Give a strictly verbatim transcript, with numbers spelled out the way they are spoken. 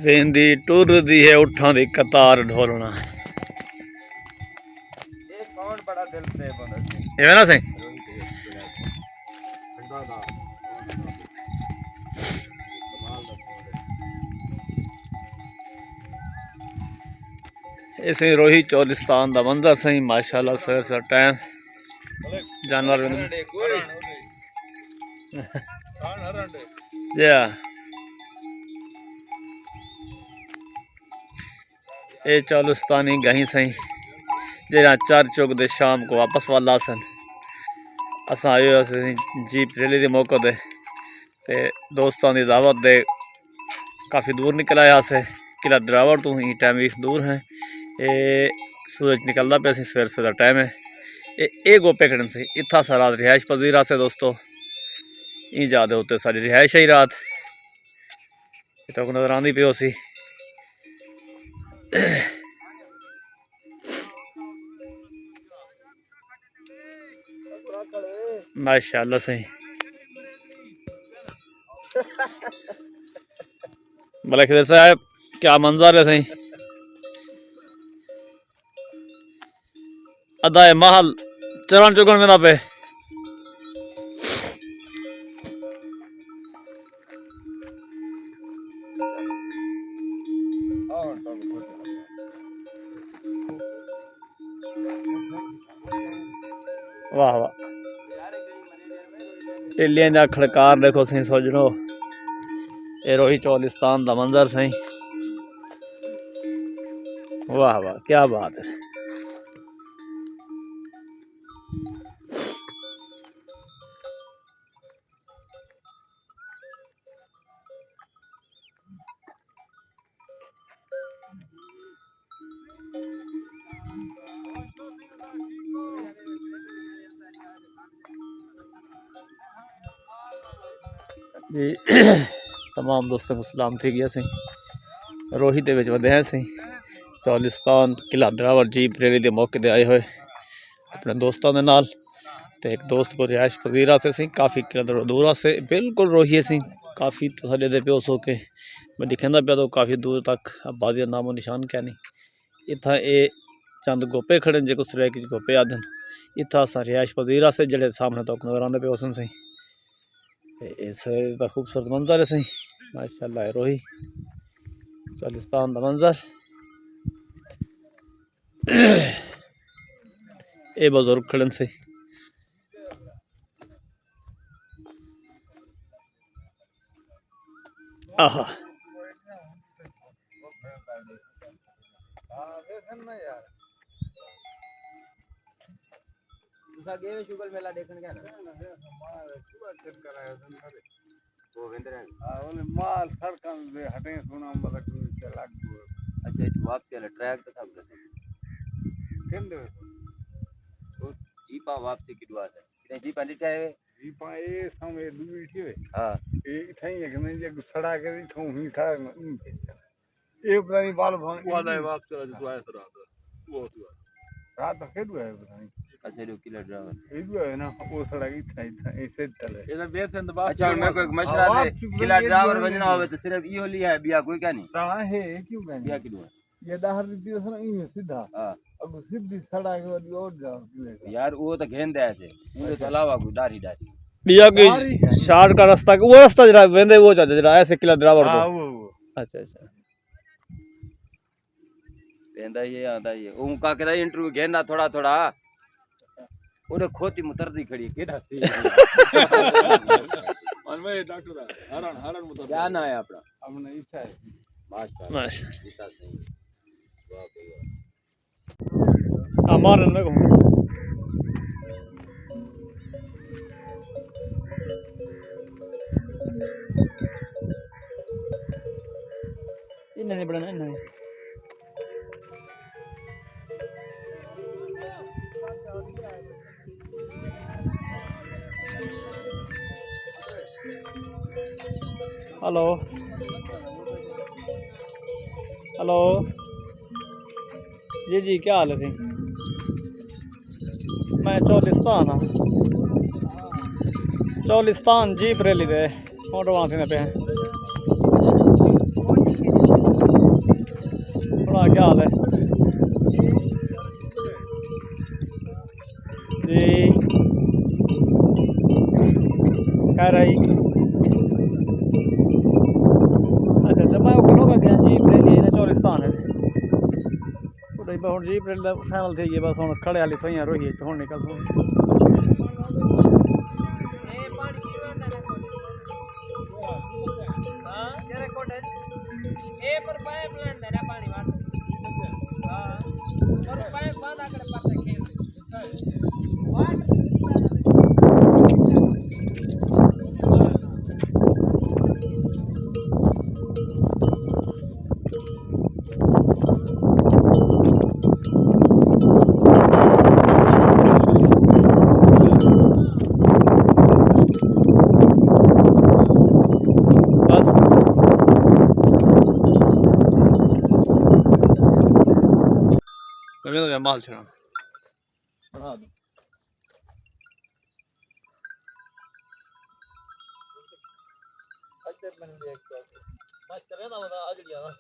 ویندی ٹردی ہے اٹھاں دی قطار ڈھولنا۔ اے ساؤنڈ بڑا دل فریب ہوندا سی۔ ایویں نا سائیں؟ اے سائیں روہی چولستان دا منظر سائیں، ماشاءاللہ سویر سویر ٹائم جانور ویندے۔ جی ہاں۔ اے چولستانی گئیں سئیں، جیڑھا چر چگ دے شام کو واپس ول آسن۔ اساں آئے ہوئے سئیں جیپ ریلی دے موقع دے، تے دوستاں دی دعوت دے کافی دور نکل آئے ہاسے۔ قلعہ دراوڑ توں ایں ٹائم وی دور ہیں۔ اے سورج نکلدا پیا سئیں، سویر سویر دا ٹائم ہے۔ اے، اے گوپے کھڑن سئیں، اتھاں اساں رات رہائش پذیر ہاسے دوستو۔ ایں جا دے اتے ساڈی رہائش ہے رات۔ اے تہاکوں نظر آندی پئی ہوسی۔ ماشاءاللہ سئیں۔ ملک خضر صاحب، کیا منظر ہے سئیں؟ ادا اے ماحول چرݨ چڳݨ ویندا پئے۔ واہ واہ۔ ٹلیاں دا کھڑکار ݙیکھو سئیں سوجݨو۔ اے روہی چولستان دا منظر سئیں۔ واہ واہ، کیا بات ہے۔ جی، تمام دوستاں کوں سلام تھی ڳیا سئیں۔ روہی دے وچ ودے ہیں سئیں۔ چولستان قلعہ دراوڑ جیپ ریلی دے موقع دے آئے ہوئے اپݨے دوستاں دے نال۔ تے ہک دوست کوں رہائش پذیر ہاسے سئیں، کافی قلعہ دراوڑ دور ہاسے، بالکل روہی ہے سئیں، کافی تساں ݙیہدے پئے ہوسو کہ میں ݙکھیندا پیا تو کافی دور تک آبادی دا نام و نشان کائنی۔ اتھاں اے چند گوپے کھڑن جیکوں سرائیکی اچ گوپے آہدن۔ اتھاں اساں رہائش پذیر ہاسے جیڑھے سامݨے تہاکوں نظر آندے پئے ہوسن سئیں۔ تے اے سویر دا خوبصورت منظر ہے سئیں، ماشاءاللہ اے روہی چولستان دا منظر۔ اے بزرگ کھڑن سئیں۔ آہا۔ تساں ڳئے ہو شغل میلہ ݙیکھݨ کیا نا؟ او ویندے رہن۔ ہاں، انہیں مال سڑکاں دے ہٹیں سونا مطلب کوئی تے لڳ ڳئے۔ اچھا، اتھوں واپسی والا ٹریک تے سب ݙسو۔ کیندے؟ او جیپاں واپسی کݙو آسن؟ کݙیں جیپاں ݙٹھا ہے؟ جیپاں اے سامݨے ݙو ݙٹھی ہوئے۔ ہاں۔ اے اتھائیں ہک نے جے سڑا کے اتھوں ہی سڑا ایں پھر۔ اے پتہ نہیں بال بھاں۔ وہ آلا ہے واپس کرا جو آیا سر آپ۔ وہ تو۔ رات تک کیڈو ہے پتہ نہیں۔ اچھا، جو قلعہ ڈرائیور۔ اے جو ہے نا، وہ سڑک اتھا، اتھا، اے سیٹ تلے۔ اے نا بیس ہیں تو واپس اچھا، ہن میکوں ہک مشورہ ہاں، دے، واپس قلعہ ڈرائیور ونڄݨا ہووے تے صرف ایہو لی ہے، ٻیا کوئی کائنی؟ ہاں، ہے، کیوں کائنی؟ ٻیا کیڈو ہے؟ یہ ڈاہر دی پیو سن ایویں سیدھا۔ ہاں۔ اگوں سیدھی سڑک والی اور جا قلعے دا۔ یار، وہ تو گھن دے ایسے۔ اون دے علاوہ کوئی ڈاری ڈاری۔ ٻیا کوئی ڈاری ہے۔ شارٹ کٹ رستہ، وہ رستہ جڑا ویندے، وہ جا، جڑا ایسے قلعہ دراوڑ ہاں، کو۔ وہ، وہ۔ اچھا، اچھا۔ ویندا ہی ہے، آندا ہی ہے۔ اوں کاکے دا انٹرویو گھن آ تھوڑا تھوڑا۔ اوݙے کھوتی متردی کھڑی ہے، کیݙا سی؟ ہن میں ڈاکٹر ہے، ہرن، ہرن متردی۔ کیا ناں ہے اپݨا؟ اپݨا عیسیٰ ہے۔ ماشاءاللہ۔ ماشاءاللہ۔ عیسیٰ صحیح ہے۔ واہ بھائی واہ۔ امان اللہ کو۔ انہاں نے بݨانا، انہاں نے۔ ہلو۔ ہلو۔ جی جی، کیا حال ہے سائیں؟ میں چولستان ہاں۔ چولستان جیپ ریلی دے فوٹو وہاں سے پہ۔ بڑا کیا حال ہے؟ جی۔ خیر ہے جی۔ اچھا، اچھا، میں او کنوں گا کہ جی، بریلی ہے، چولستان ہے۔ اُتے ہی ہُݨ جی، بریلی دا فائنل تھی ڳئے، بس ہُݨ کھڑے والی سوئیاں روہی ہے، ہُݨ نکل سوں۔ بس۔ میں وینداں مال چھڑݨ۔ بݨا ݙے۔ اچھا، میں ݙیکھ کے۔ بس کرے نا، بس آ جڑیا نا۔